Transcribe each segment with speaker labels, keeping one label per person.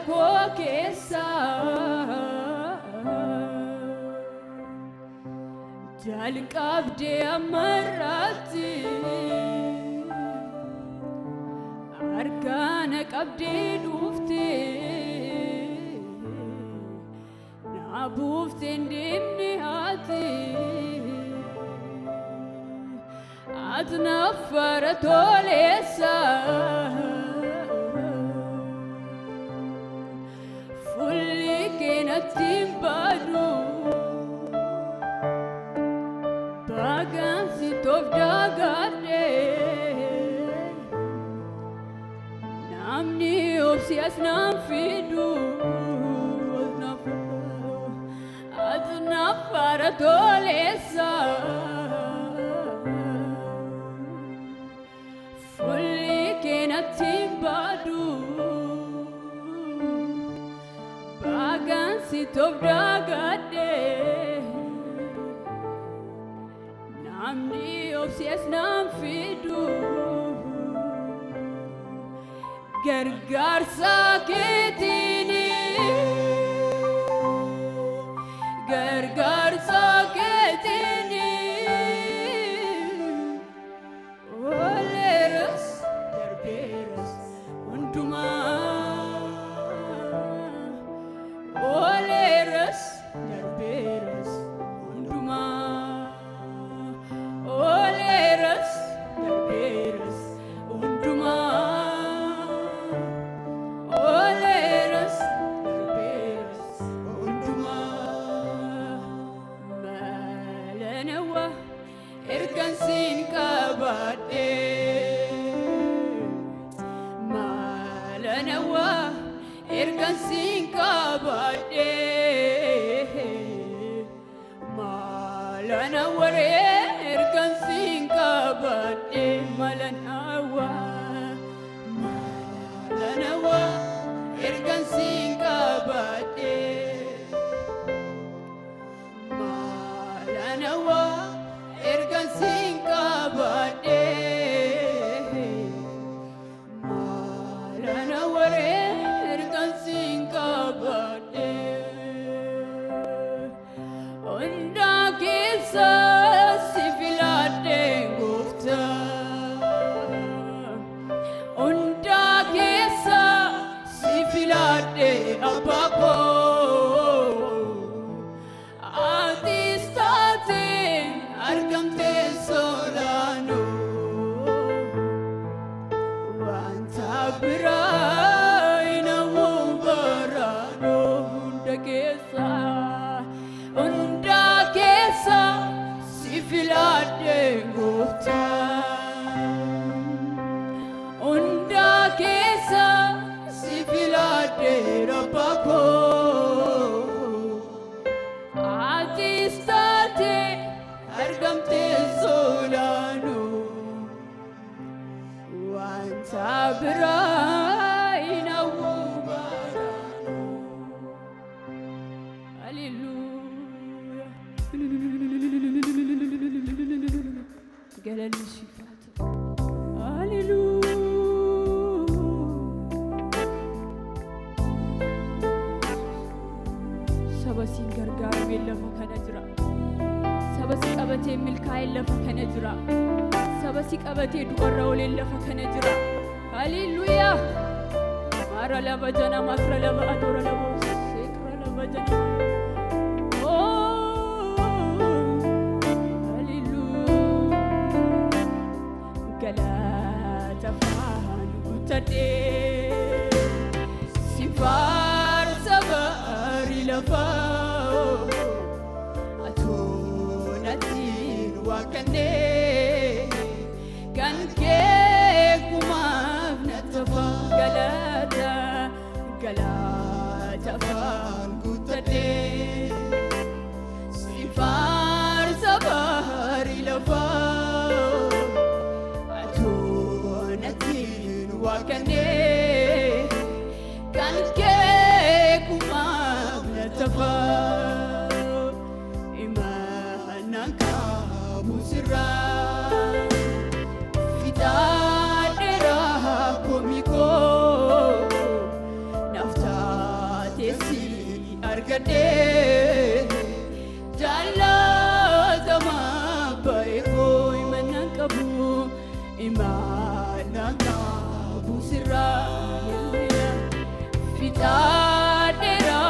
Speaker 1: koo keessa jalqabdee ammarratti harkaana qabdee dhuftee na buuftee hin deemne ati. Ati naffara toleessa. Fulli kee natti hin badu. Bagaan si toof daagadhe. Namni obsi as naan fidu. Ati naffara toleessa. Fulli kee natti hin badu. Bagaan si toof daagadhe. Namni obsi as naan fidu. Gargaarsa keetiini. Gargaarsa keetiini. Ooleeras darbeeras hundumaa. Ooleeras darbeeras hundumaa. Ooleeras darbeeras hundumaa. Ooleeras darbeeras hundumaa. Maalanawa ergan siin qabadhee. Maalanawa ergan siin qabadhee. Maalanawa ergan siin qabadhee. Maalanawa maalanawa ergan siin qabadhee. Maalanawa ergan siin qabadhee. Maalanawa ergan siin qabadhee. Hundaa keessa si filadhee gooftaa. Hundaa keessa si filadhee abbaa koo. Atis taate argamtee solaanoo. Wanta biraa hin hawwu baraanoo hunda keessa si filadhee gooftaa. Hunda keessa si filadhee abbaa koo. Atis taate argamtee solaanoo. Wanta biraa hin hawwu baraanoo. Haleluuyaa. Galanni siif haa ta'u. Haleluuyaa. Saba siin gargaaramee lafa kana jira. Saba si qabatee milkaa'ee lafa kana jira. Saba si qabatee du'arra oolee lafa kana jira. Haleluuyaa. Mara lava jana makra lava adora lava sekra lava jana. Oh, haleluuyaa. Galata afaan guuttadhee si faarsa baarii lafaa atoo natti waaqannee kan kee kumaaf na tafa galata galata afaan guuttadhee si faarsa baarii lafaa atoo natti waaqannee kan kee kumaaf na tafa imaanaan qabu sirraa fixaadheeraa komii koo naaf. Argadhee jaallatama baay'ee koo himannaan qabu, himannaan qabu sirraa. Fixaadheera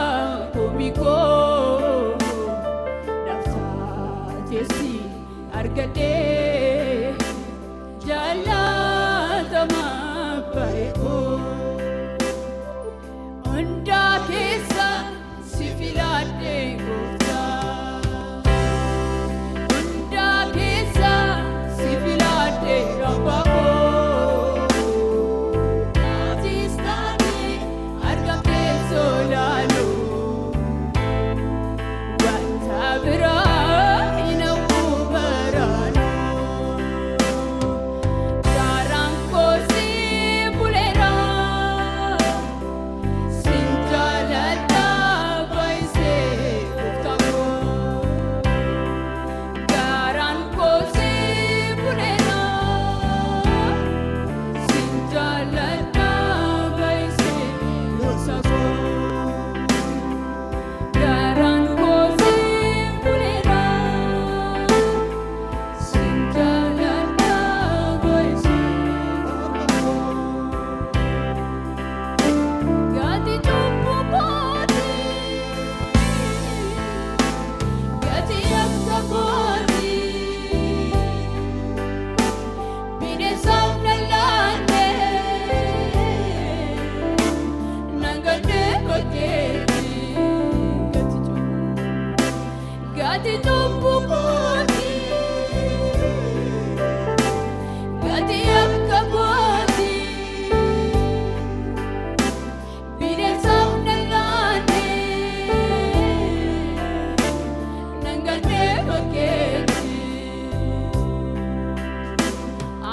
Speaker 1: komii koo, naaf taateesi argadhee jaallatama baay'ee koo. Hundaa keessa si filadhee gooftaa. Hundaa keessa si filadhee abbaa koo. Atis taatee argamtee solaalu. Wanta biraa hin hawwu baraanu. Gaaraan koo si buleera. Sin jaaladha baay'isee gooftaa koo. Gaaraan koo si buleera. Sin jaaladha baay'isee gooftaa koo. Gaaraan koo si buleera. Sin jaaladha baay'isee gooftaa koo. Gati cubbuu kooti, gati yakka kooti, bineensaaf lallaanne, nangadhee bakkeetti. Gati cubbuu kooti, gati yakka kooti. Bineensaaf lallaanne, nangadhee bakkeetti.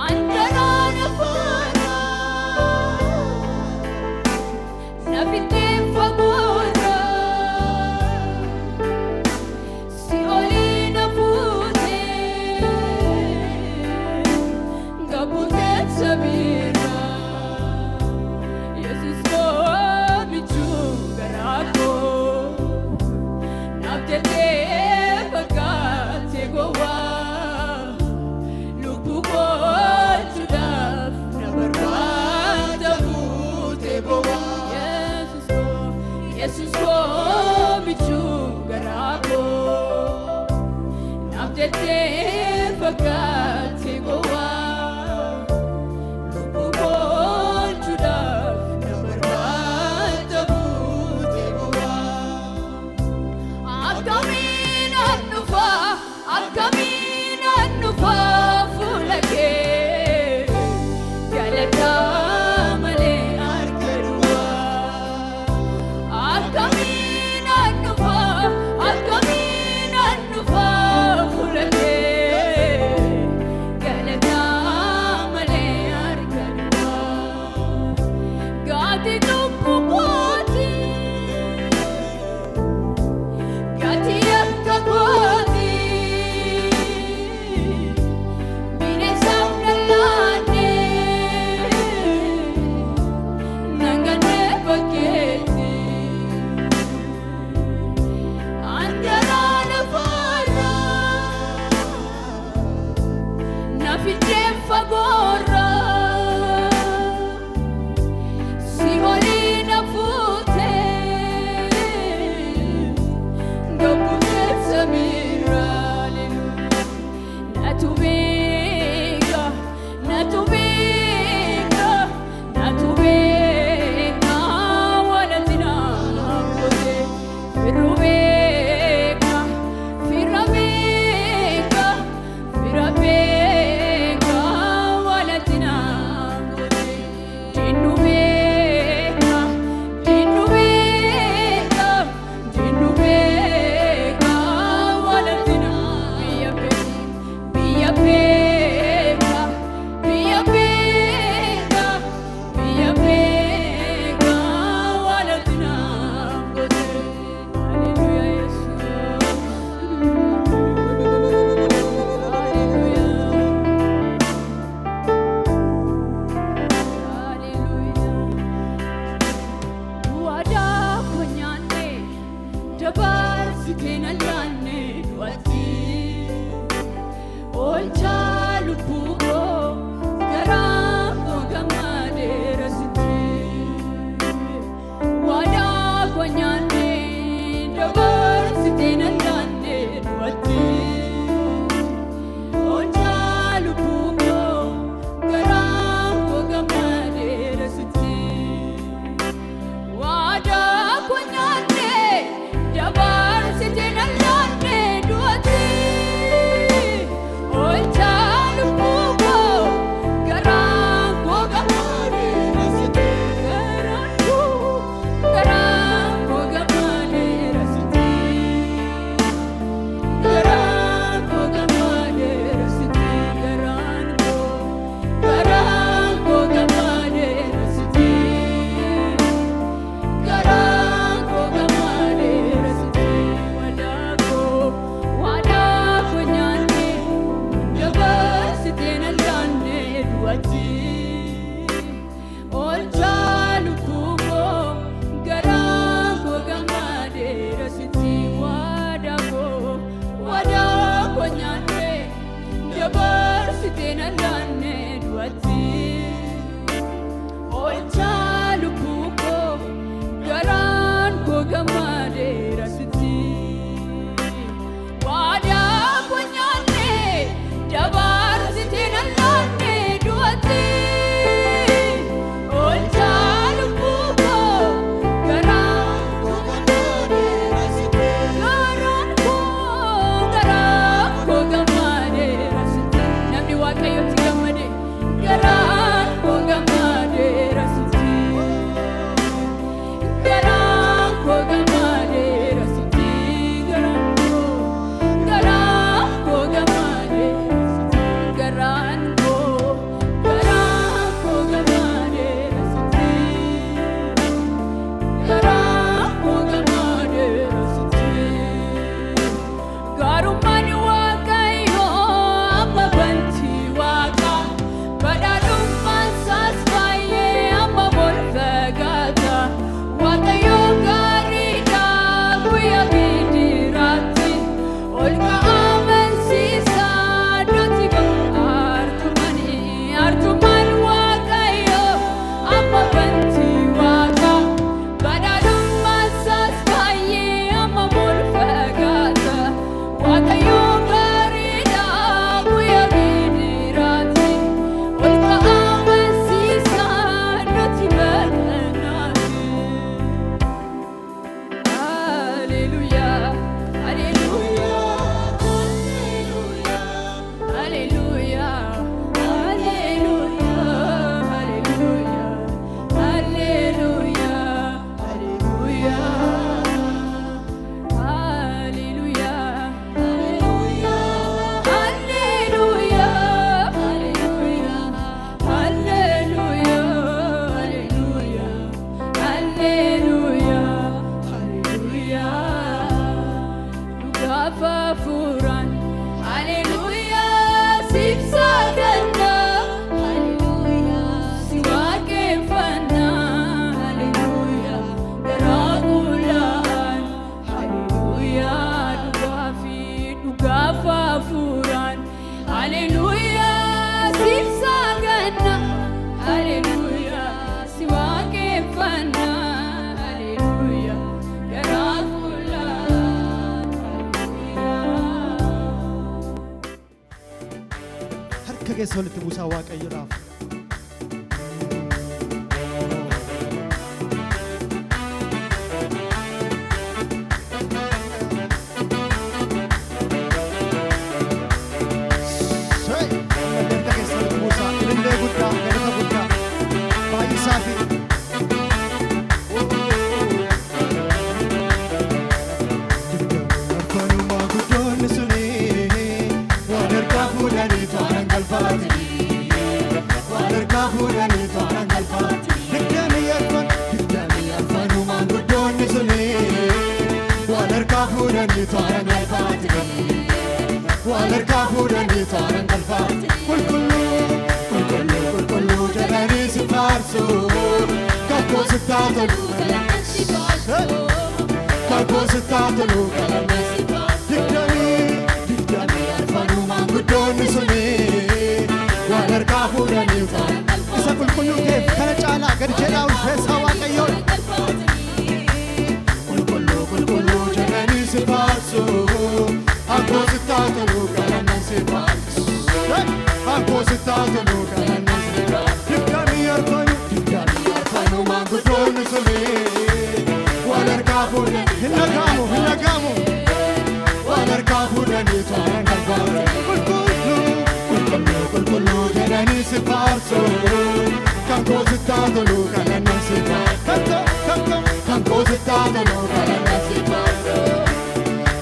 Speaker 1: Andaraan faana, nafittee fagoorra, si olii na fuutee, gabuutee sabiira. Yesus koo michuu garaa koo, naaf jettee fakkaatee gowwaa, lubbuu koochuudhaaf na barbaada buutee bowwaa. Yesus koo, Yesus koo michuu garaa koo, naaf jettee fakkaatee gowwaa. Lubbuu koochuudhaaf na barbaada buutee bowwaa. Akkamiin an dhufa, akkamiin an dhufa fuula kee, galataa malee harka duwwaa. Akkamiin an dhufa, akkamiin an dhufa fuula kee, galataa malee harka duwwaa. Gati cubbuu kooti, gati yakka kooti, bineensaaf lallaanne, nangadhee bakkeetti. Andaraan faana, nafittee fagoorra. Si olii na Dabarsitee na laanne du'atti. Oolchaa lubbuu koo garaan koo gammadeera sitti. Waadaa koo nyaanne dabarsitee na laanne du'atti. Oolchaa lubbuu koo garaan koo gammadeera sitti. Waadaa koo nyaanne dabarsitee na laanne du'atti. Oolchaa lubbuu koo garaan koo gammadeera sitti. Garaan koo gammadeera sitti. Garaan koo gammadeera sitti. Garaan koo gammadeera sitti. Garaan koo gammadeera sitti. Waadaa koo nyaanne dabarsitee na laanne du'atti. Oolchaa lubbuu koo garaan koo gammadeera sitti. Waadaa koo nyaanne dabarsitee na laanne du'atti. Oolchaa lubbuu koo garaan koo gammadeera sitti. Waadaa koo nyaanne dabarsitee na laanne du'atti. Oolchaa lubbuu koo garaan koo gammadeera sitti. Garaan koo gammadeera sitti. Namni Waaqayyotti gammade garaan koo gammadeera sitti. Garaan koo gammadeera sitti. Garaan koo gammadeera sitti. Garaan koo gammadeera sitti. Garaan koo gammadeera sitti. Gaarummaan Waaqayyoo amma bantii Waaqaa, badhaadhummaan isaas baay'ee amma ol fagaata. Waaqayyoo gaariidha guyyaa gidiraatti, ol ka'aa amansiisaa duuti arjummaan arjummaan Waaqayyoo amma bantii Waaqaa, badhaadhummaan isaas baay'ee amma ol fagaata. Waaqayyoo gaariidha guyyaa gidiraatti, ol ka'aa amansiisaa duuti baqanaati. Hallelujah, hallelujah, hallelujah, hallelujah, hallelujah, hallelujah, hallelujah, hallelujah, hallelujah, hallelujah, hallelujah, hallelujah. Dhugaaf hafuuraan hallelujah siif saganna, hallelujah si waaqeffanna, hallelujah garaa qullaa'aan, hallelujah dhugaaf hafuuraan, hallelujah siif saganna, hallelujah si waaqeffanna, hallelujah garaa qullaa'aan, hallelujah.
Speaker 2: Harka keessa walitti buusaa Waaqayyoodhaaf. Hey! Harka keessa walitti buusaa. Ilillee guddaa, galata guddaa. Baay'isaa fi Akkanuma guddoonni suni waan harkaa fuudhanii tooraan galfaatanii. Waan harkaa fuudhanii tooraan galfaatanii. 24 24 guddoonni suni waan harkaa fuudhanii tooraan galfaatanii. Waan harkaa fuudhanii tooraan galfaatanii. Qulqulluu, qulqulluu, qulqulluu jedhanii si faarsu. Kakuu sittaa tolu. Kakuu sittaa tolu. si faarsu. Kan koo sittaa tolu galanna si faarsu. Kan koo sittaa tolu galanna si faarsu.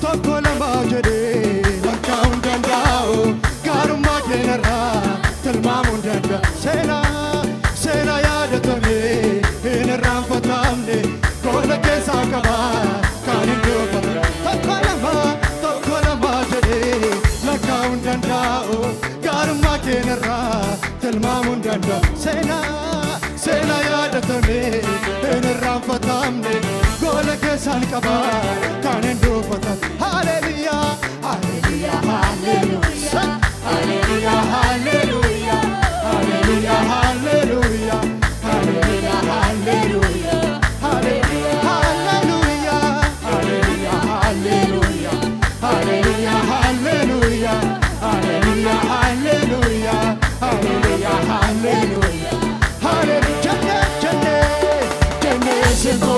Speaker 2: Tokko lama jedhee lakkaa'uun danda'u, gaarummaa keenarraa tilmaamuun danda'u. Seenaa seenaa yaadatamee hin irraanfatamne gola keessaa qabaa kan hin dubbatan. Tokko lama jedhee lakkaa'uun danda'u, gaarummaa keenarraa tilmaamuun danda'u. Seenaa seenaa yaadatamee hin irraanfatamne gola keessaan qabaa kan hin dubbatan. Haleluyaa, haleluyaa, haleluyaa, haleluyaa, haleluyaa, haleluyaa, haleluyaa, haleluyaa, haleluyaa, haleluyaa, haleluyaa, haleluyaa, haleluyaa, haleluyaa, haleluyaa, haleluyaa, haleluyaa, haleluyaa, haleluyaa. Jenne, jenne, jenne singo.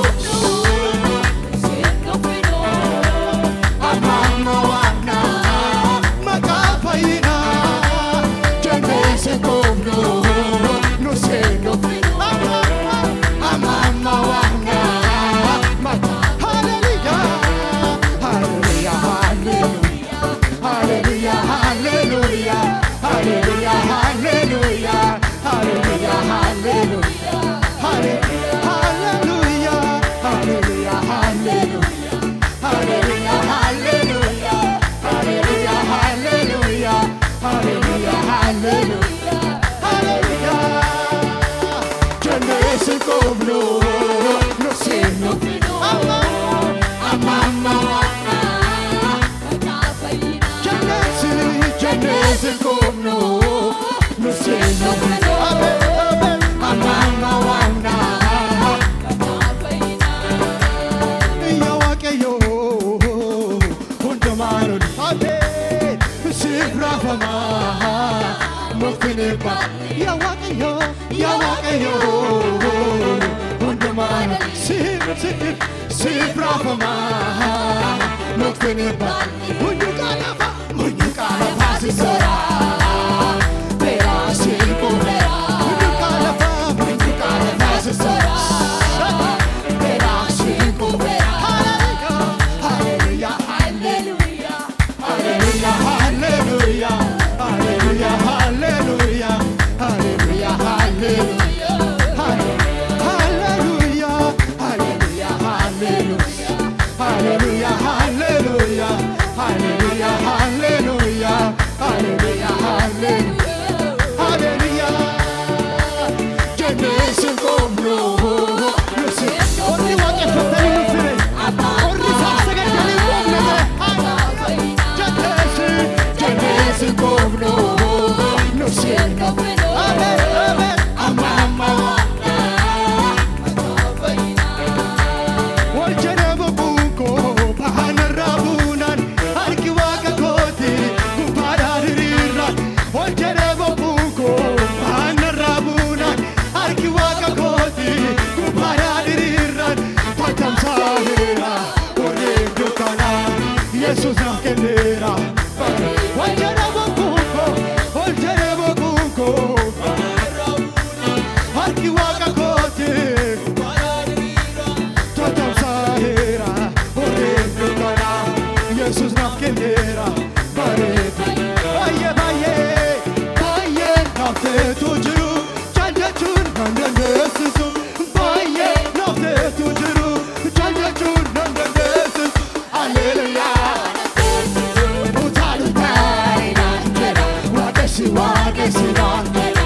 Speaker 2: Amama wana maqaa fayyinaa jenne singo nu seenu. Amama wana maqaa. Haleluyaa, haleluyaa, haleluyaa, haleluyaa, haleluyaa, haleluyaa, haleluyaa, haleluyaa, haleluyaa, haleluyaa, haleluyaa, haleluyaa, haleluyaa, haleluyaa, haleluyaa, haleluyaa, haleluyaa. Jenne sinqoofnu nu seenu. Amma jenne jenne sinqoofnu nu seenu. Amen, amen. Amma waana. Yaa Waaqayyoo hundumaan ol Ameen siif raafamaa mukti eebba. Yaa Waaqayyoo, yaa Waaqayyoo hundumaan ol siif siif siif raafamaa mukti eebba. Munyuuqaa lafaa si soraa beeraa si qubeera. Munyuuqaa lafaa si soraa beeraa si qubeera. Hallelujah, hallelujah, hallelujah, hallelujah, hallelujah, hallelujah, hallelujah, hallelujah, hallelujah, hallelujah, hallelujah, hallelujah, hallelujah, hallelujah, hallelujah, hallelujah, hallelujah. Jenne sinqoofnu nu si. Warri waaqeffatanii nu fire. Warri isaaf sagadanii waamne. Jenne jenne sinqoofnu nu si. Amen, amen. Amma amma. Wal jedhama buukoo bahanarraa buunaan harki waaqa kooti gubbaadhaan hiriirraan. Wal jedhama buukoo bahanarraa buunaan harki waaqa kooti gubbaadhaan hiriirraan. Tatamsaaheera warreen dukkanaa Yesuus naaf kenneera. Wal jedhama buukoo, wal jedhama buukoo harki waaqa kooti tatamsaaheera warreen dukkanaa Yesuus naaf kenneera. Bareedu baay'ee baay'ee baay'ee naaf ta'etu jiru jaal jechuun nan dandeessisu. Baay'ee naaf ta'etu jiru jaal jechuun nan dandeessisu. Haleluyaa. Utaalu taa'ee naan jedha waaqessi waaqessi naan jedha.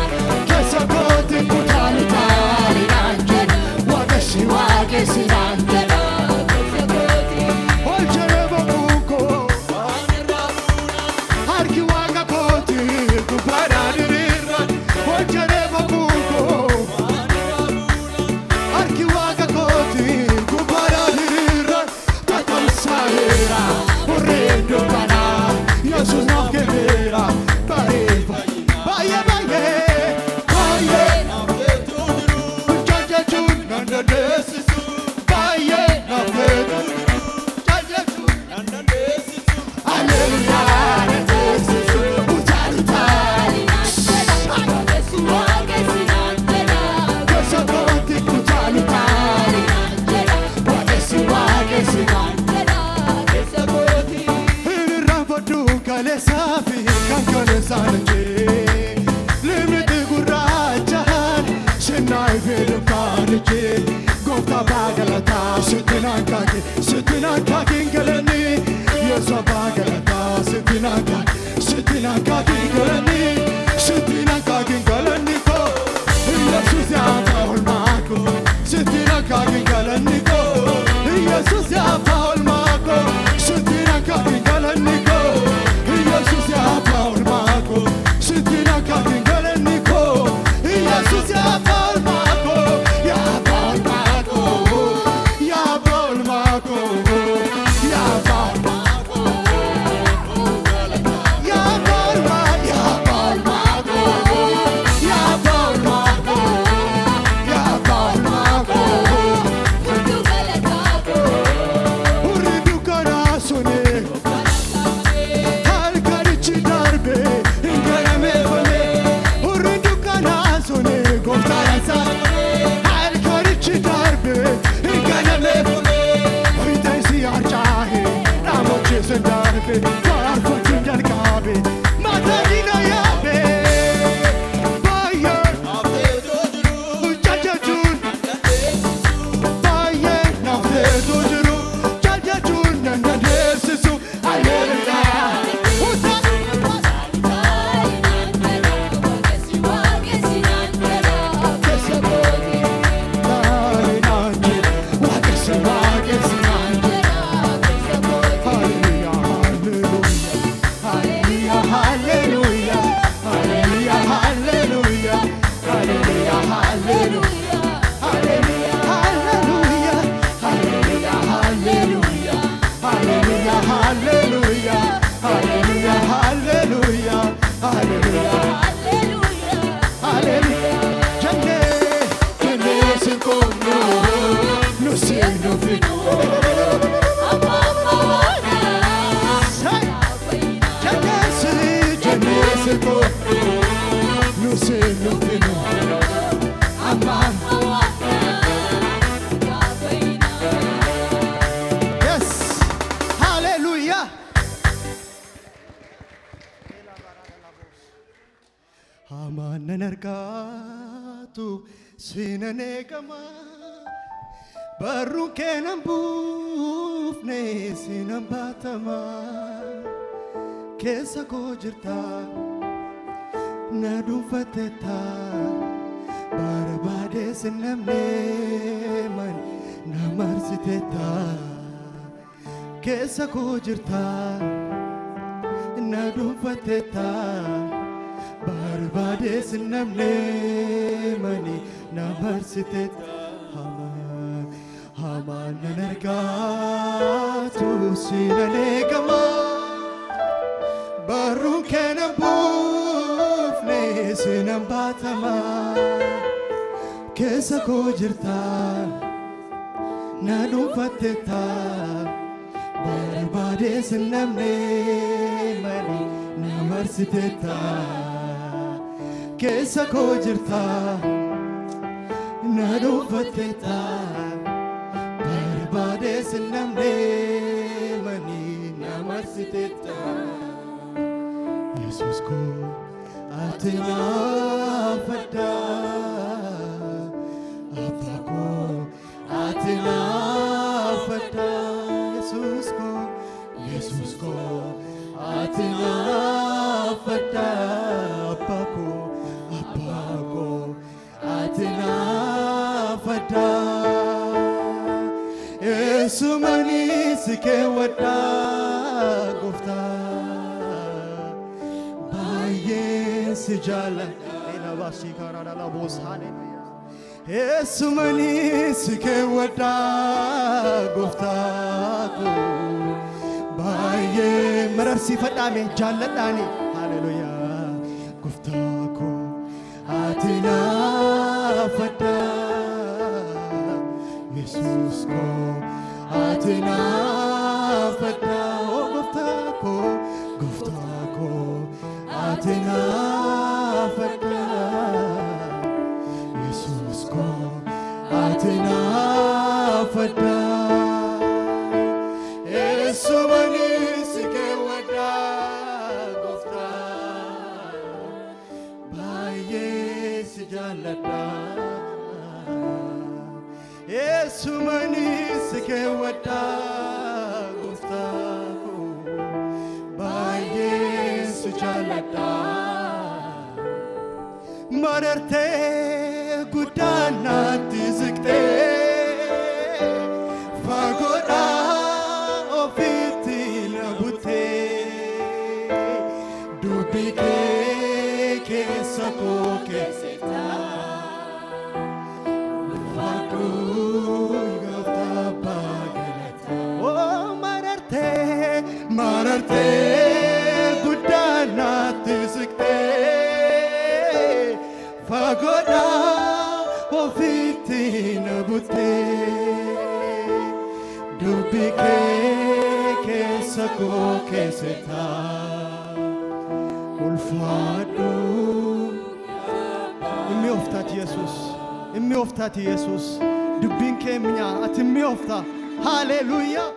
Speaker 2: Keessa kooti utaalu taa'ee naan jedha waaqessi waaqessi naan jedha. Ol jedhee boquukoo harki waaqa kooti gubbaadhaan hiriirra. Ol jedhee boquukoo harki waaqa kooti gubbaadhaan hiriirra. Tatamsaaheera warreen dukkanaa Yesuus naaf kenneera. Bareeda baay'ee baay'ee baay'ee jaal jechuun nan dandeessisu. Baay'ee naaf ta'etu jaal jechuun. Haleluyaa, dandeessisu. Utaalu taa'ee. galataa sitti naan kaake sitti naan kaakeen galanni Yesu abbaa galataa sitti naan kaake sitti naan kaakeen galanni sitti naan kaakeen galanni koo Yesus yaa olmaa koo sitti naan kaakeen galanni koo Yesus yaa olmaa koo sitti naan kaakeen galanni koo Yesus yaa olmaa koo sitti naan kaakeen galanni koo Yesus yaa olmaa koo yaa olmaa koo yaa olmaa koo yaa olmaa koo yaa olmaa yaa olmaa koo yaa olmaa koo yaa olmaa koo Hurri dukkana suni halkanichi darbe hin galameeffame. Hurri dukkana suni gooftaan isaa halkanichi darbe hin galameeffame. Fixeensi harcaa'e dhaamochiisun darbe faarfachuun jalqabe mataa diina yaabe. Baay'ee jajjachuun baay'ee nafteetu jiru jajjachuun nan dandeessisu haleluyaa. Yes! Hallelujah! Hamaan nan argaatu sinan eegama barruun kee nan buufne sinan baatama keessa koo jirta na dhuunfattetta barbaadee sin namne man na marsitetta keessa koo jirta na dhuunfattetta barbaadee sin namne mani na marsitetta hamaan hamaan nan argaatu sinan eegama barruun kee nan buufne sinan baatama keessa koo jirta na dhuunfattetta barbaadee sin namne mani na marsitetta keessa koo jirta na dhuunfattetta barbaadee sin namne mani na marsitetta Yesus koo ati naaf adda Abbaa koo ati naaf adda Yesus koo Yesus koo ati naaf adda Abbaa koo Abbaa koo ati naaf adda Eessumanii si keewwadha gooftaa baay'ee si jaalladha. Eessumanii si keewwadha gooftaa koo baay'ee mararsiifadhaame jaalladhaani haleluyaa gooftaa koo ati naaf adda Yesus koo ati naaf adda oh gooftaa koo gooftaa koo ati naaf adda Yesus koo ati naaf adda Eessumanii si keewwadha gooftaa baay'ee si jaalladha. Eessumanii galateeffadha gooftaa koo, baay'een si jaalladha. Marartee guddaan natti siqtee, fagoodhaa ofitti na butee, dubbii kee keessa koo keessetta. Ulfaadhu gooftaa abbaa galataa. Oh, marartee, marartee guddaan natti siqtee, fagoodhaa ofitti na butee, dubbii kee keessa koo keessetta. Ulfaadhu. Inni ooftaati Yesuus. Inni ooftaati Yesuus. Dubbiin kee mi'aa, ati mi'oofta. Haleluuyaa.